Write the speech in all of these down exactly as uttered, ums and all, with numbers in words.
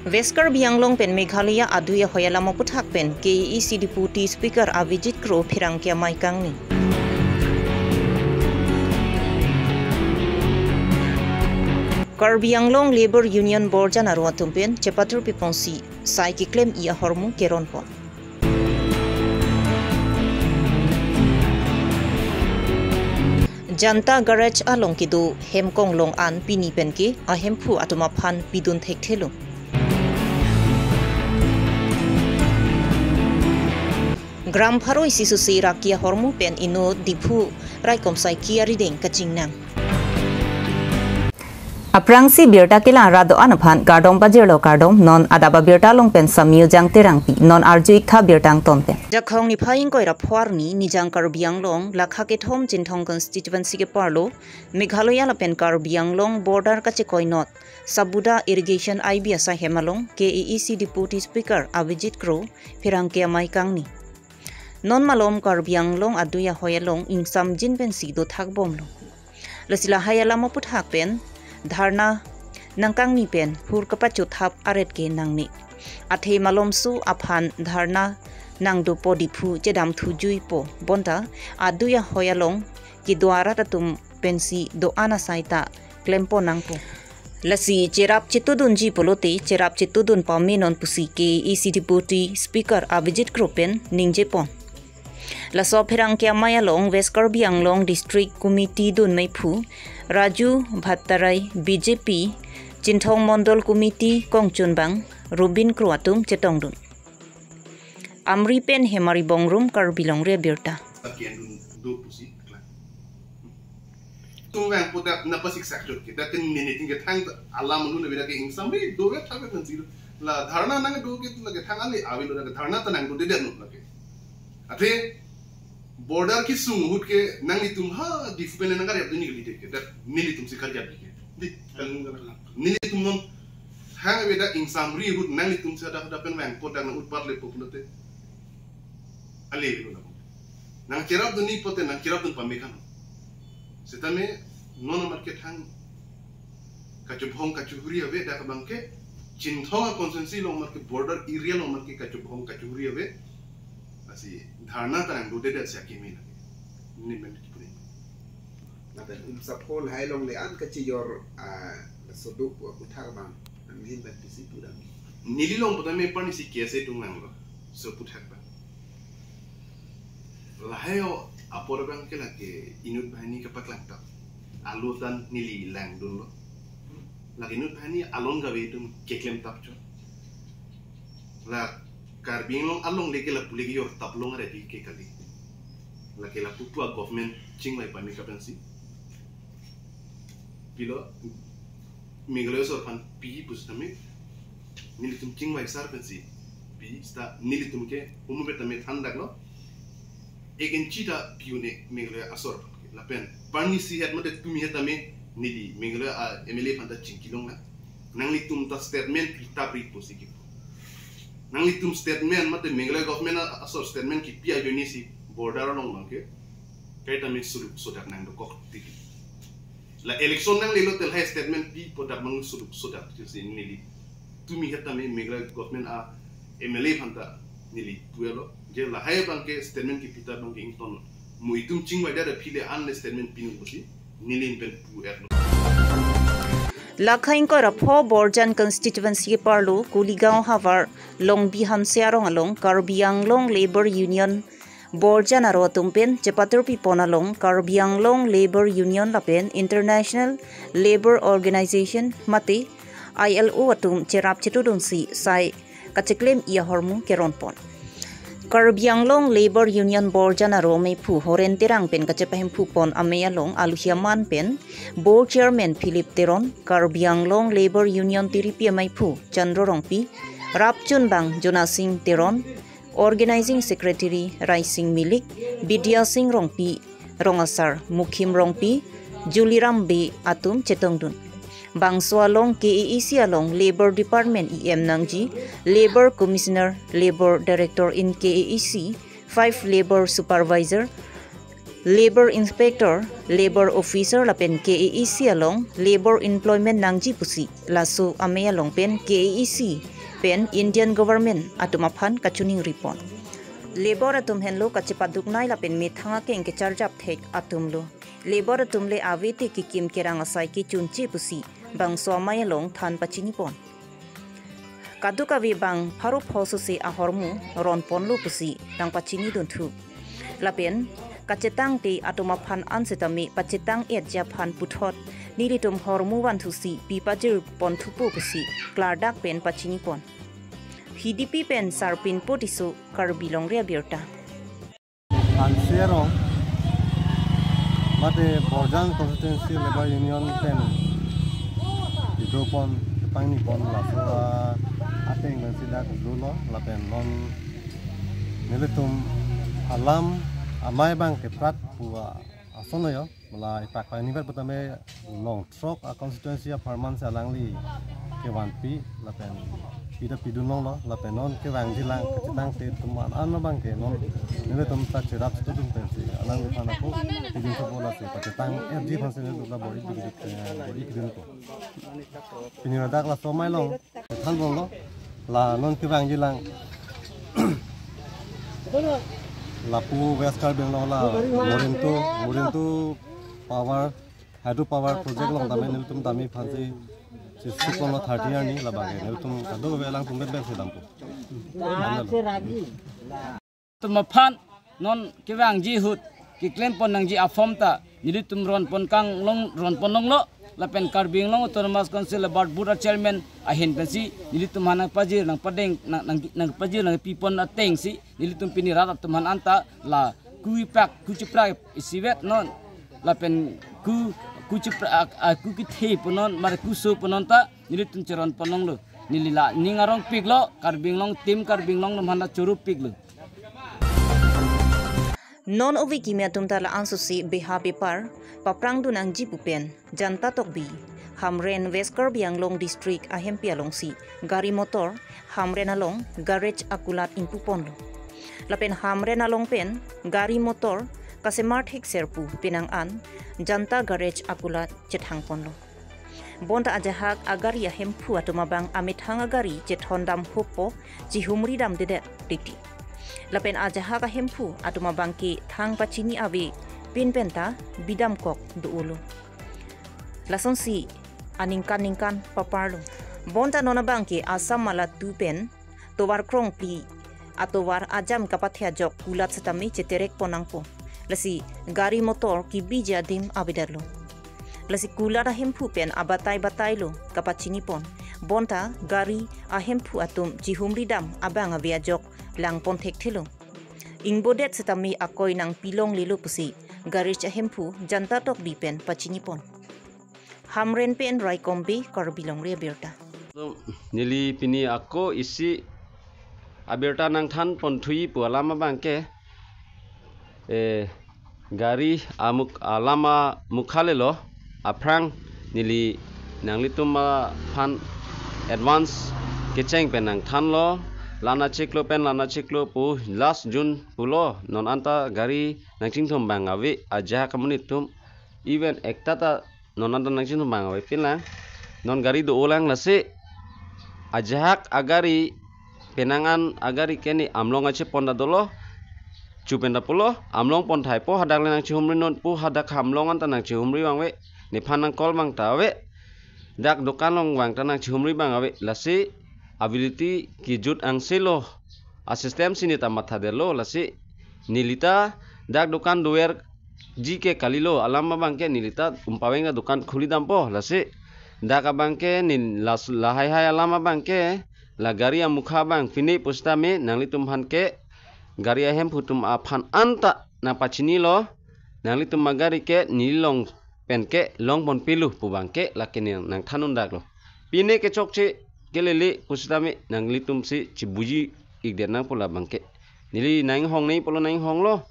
West Karbi Anglong pen Meghalaya adui ahoi alam aputhak pen K A A C Deputy Speaker Avijit Kro pherangke amei kangni. Karbi Anglong Labour Union Borjan aro atum pen chepatur piponsi sai keklem-i ahormu keronpon. Janta Garage along kedo hemkong long an pini penke ahemphu atum aphan pidun thekthelo. Gram pharo isi susi raki ahormu pen inut Diphu raikom saiki arideng kachingnang. Aphrangsi birta kelang ra do-an aphan kardom pajirlo, kardom. Non adap abirta along pen Samiu Jangterangpi, non arju-iktha birta angton pen. Jakhong niphai ingkoi ra pho arni Nijang Karbi Anglong lakha kethom Chinthong constituency keparlo Meghalaya lapen Karbi Anglong border kachekoinot Sabuda Irrigation I B asai hem along K A A C Deputy Speaker Avijit Kro pherangke amei kangni. Non malom Karbi Anglong adui ahoi along ingsamjin pensi dothak bomlo. Lasi lahai alam aputhak pen dharna nangkangni pen hur kapachothap aret ke nangne. Athe malomso aphan dharna nangdopo Diphu chedamthu juipo, bonta adui ahoi along kedo arat atum pensi do-an asai ta klempo nangpo. Lasi cherap chetudunji pulote cherap chetudun pamenon pusi K A A C Deputy Speaker Avijit Kro pen ningjepon. Laso pherangke amei along West Karbi Anglong District Committee dun meiphu Raju Bhattarai, B J P Chinthong Mondol Committee kongchunbang Rubin Kro atum chetongdun. Amri pen Hemari Bongrung, Karbi Longri Abirta. Aken dun do pusi klang. Tum vangpo dak nangpasik sak chot ke, dak ken nini ting kethang alam anu na bida ke ingsamri dovet thak kan silo. La dharna nangdo ke, la kethang ale avelo, la dharna ta nangdodedet non lake. Athe border kesung ahut ke nanglitum ha Diphu pen nangkarjap dunji kali ke, dak nelitum si karjap ke. Di, kalung kala. Nelitum non hang bida ingsamri ahut nanglitum si hadak hadak pen vangpo dak nang-utpat lepo pulote. Ale avelo nang. Nangcherap dunji pote nangcherap dun pame kan. Setame non amat kethang kachobhong kachuri ave dak abang ke, Chinthong a constituency along amat ke, border area along amat ke kachobhong kachuri ave. Lasi dharna ta nangdodedet si akimi lake. Nini pen kipuni. Lapen umsapho lahai along le an kachijor, ah, soduk aputhak abang nanghin pen pisi pudam. Neli along putame parni si K S A tung nanglo. So aputhak abang. Lahai o apor abang ke lake inut banghini kapaklangtap. Alu tan neli langdunlo. Lake inut banghini alon kave atum keklemtap chot. La Karbi Anglong along leke lapu leke yor tap long are ke kali. Lake lapu pu a government chingvai pame kapensi. Pilo Meghalaya asor aphan pi pusitame nelitum chingvai sar pensi pi seta nelitum ke umu betame thandaklo. Ek inchi ta pi un-e Meghalaya asor aphan ke. Lapen parni si het mate tumi het tame neli Meghalaya a M L A aphan ta chingkilong na. Nanglitum ta statement pitap ri pusi kipu. Nanglitum statement mate Meghalaya government a-, asor statement kipi ajoine si border along abang ke kaita me suluk sodak nangdokok tiki. La election nanglelo te lahai statement pipo dak abang suluk sodak si neli. Tumi het tame Meghalaya government a M L A aphan ta neli puelo. Je lahai abang ke statement kipita abang ke ington. Mo itum chingvai dada phi le an le statement pinung pusi neli pen pu-etlo. Lakha ingkoi ra pho Borjan constituency keparlo Kuligaon havar Longbi Hanse arong along Karbi Anglong Labour Union Borjan aro atum pen chepatur pipon along Karbi Anglong Labour Union lapen International Labour Organization mate I L O atum cherap chetudunsi sai kacheklem-i ahormu keronpon. Karbi Anglong Labour Union Borjan aro meiphu Horen Terang pen kachepahemphupon amei along aluhi aman pen Board Chairman Philip Teron, Karbi Anglong Labour Union tiripi ameiphu Chandro Rongpi, rapchunbang Jonasing Teron, Organizing Secretary Raising Milik, Bidya Sing Rongpi, Rongasar Mukhim Rongpi, Juliram Bey atum chetongdun. Bangso along K A A C along Labour Department E M nangji, Labour Commissioner, Labour Director in K A A C, five Labour Supervisor, Labour Inspector, Labour Officer lapen K A A C along Labour Employment nangji pusi laso amei along pen K A A C pen Indian government atum aphan kachiningri pon. Labour atum henlo kachepaduknei lapen methang akeng kecharjap thek atum lo. Labour atum le ave te kekim kerang asai kechunche pusi bangso amei along than pachini pon. Kadokave bang pharo pho sose ahormu ron ponlo pusi nangpachini dunthu. Lapen kachetangte atum aphan an setame pachetang-etji aphan puthot nelitum hormu vanthusi pi pajir ponthupo pusi klardak pen pachini pon. Hidipi pen Sarpinpo Tisso, Karbi Longri Abirta. Hanse arong mate Borjan Constituency Labour Union pen ido pon kepangni pon laso ateng pensi dak dolo lapen non nelitum alam amei abang keprat pu ason lo yo. Mala ipak pangni ber putame long throk a constituency apharman si alangli kevanpi lapen pida pidun longlo lapen non kevangji lang kachetangte atum an abang ke non nelitum ta cherap student pensi alangliphan ako pidun sopo lasi kachetang-etji aphansi nelitum ta bor-i bor-i pidun ko. Pini ladak laso amei along than bonglo la non kevangji lang lapu West Karbi Anglong la Morintu Morintu power hydro power project along tame nelitum tame aphansi sisik longlo thirty arni labang ke nelitum kadokave alangtum bebek si dampo. Atum aphan non kevangji ahut keklem pon nangji aform ta nelitum ron pon kanglong ron pon longlo lapen Karbi Anglong Autonomous Council Labour Board a chairman ahin pensi nelitum aphan nangpajir nangpadeng nang nang nangpajir nangpi pon atengsi nelitum pini rat atum aphan anta la ku ipak ku chipra isivet non lapen ku ku chipra a- a- ku kithe punon mare ku so punon ta nelitum cheron pon longlo. Neli la ning arongpiklo, Karbi Anglong, team Karbi Anglong atum aphan ta chorupiklo. Non ove kimi atum ta la-an sose beha bepar paprang dun nangji pu pen Janta Tokbi, Hamren, West Karbi Anglong District ahempi alongsi gari motor Hamren along garage akulat ingpu ponlo. Lapen Hamren along pen gari motor kasemar thekser pu penang an Janta garage akulat chethang ponlo. Bonta ajahak agari ahemphu atum abang amethang agari chethon dam hopo chihumri damdedet titi. Lapen ajahak ahemphu atum abang ke thang pachini ave pin penta bidam kok do-olo. Lasonsi aningkan ningkan paparlo. Bonta non abang ke Assam Mala two pen tovar krongpli atovar ajam kapathe ajok kulat setame cheterek pon nangpo. Lasi gari motor kebiji adim avedetlo. Lasi kulat ahemphu pen abatai batailo kapachini pon. Bonta gari ahemphu atum chihumri dam abang ave ajok lang pon thekthelo. Ingbodet setame akoi nangpi longlelo pusi garage ahemphu Janta Tokbi pen pachini pon. Hamren pen Raikom Bey, Karbi Longri Abirta. Neli pini ako isi abirta nangthan ponthui pu alam abang ke, eh, gari amuk alam amukha lelo aphrang neli nanglitum aphan advance kecheng pen nangthanlo, la-an achiklo pen la-an achiklo pu last June pulo, non anta gari nangchingthum abang ave ajahak amonit atum, even ekta ta non anta nangchingthum abang ave pinlang. Non gari do-olang lasi ajahak agari penang an agari ke ne Amlong achepon ta dolo. Chu pen ta pulo Amlong pon thaipo, hadak le nangchihumri non pu, hadak Amlong anta nangchihumri abang ave. Nephan nang call abang ta ave. Dak dokan along abang ta nangchihumri abang ave. Lasi ability kejut angse lo. A system si ne ta mathadetlo lasi neli ta dak dokan dover ji ke kalilo, alam abang ke neli ta umpaveng ta dokan khuli dampo lasi. Dak abang ke ne las lahai hai alam abang ke la gari amukha abang pine pusitame nanglitum aphan ke gari ahemphu atum aphan anta nangpachinilo, nanglitum agari ke neli along pen ke long ponpilo pu abang ke lake ne nangthan un daklo. Pine kechokche kelele pusitame nanglitum si chibuji-ikdet nang pu la abang ke. Neli nanghong nai pulo nanghonglo.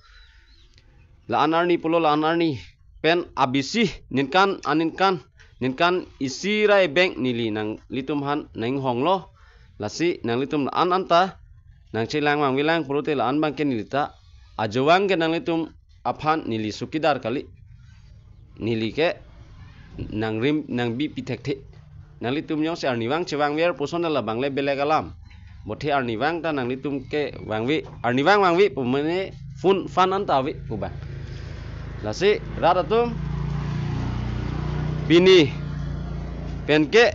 La-an arni pulo la-an arni pen abisi ningkan aningkan, ningkan isi ra ebeng neli nanglitum aphan nanghonglo. Lasi nanglitum la-an anta nangchelang abang avelang pulote la-an abang ke neli ta ajo abang ke nanglitum aphan neli sukidar kali. Neli ke nangrim nangbi pi thekthe. Nanglitum jongsi arnivang chevangver puson ta labang le belek alam. Bothe arnivang ta nanglitum ke vangve, arnivang vangve pu mane fun fun anta ave pu ba. Lasi rat atum, pini pen ke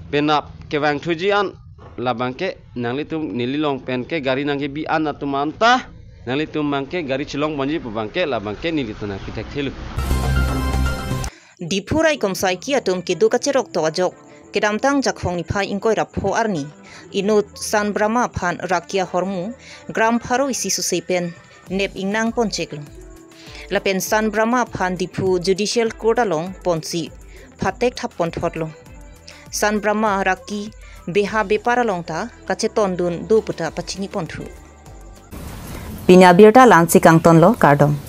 penap kevangthuji an labang ke nanglitum neli along pen ke gari nangkebi an atum anta nanglitum abang ke gari chelongponji pu abang ke labang ke nelitum nangpithekthelo. Diphu raikom saiki atum kedo kacherok tok ajok, kedamtang Jakhong niphai ingkoi ra pho arni, inut San Brahma aphan Raki ahormu gram pharo isi suse pen nep ingnang poncheklo. Lapen San Brahma aphan Diphu Judicial Court along ponsi phatek thap ponthotlo. San Brahma Raki beha bepar along ta kachetondun do puta pachini ponthu. Pini abirta la-ansi kangtonlo, kardom.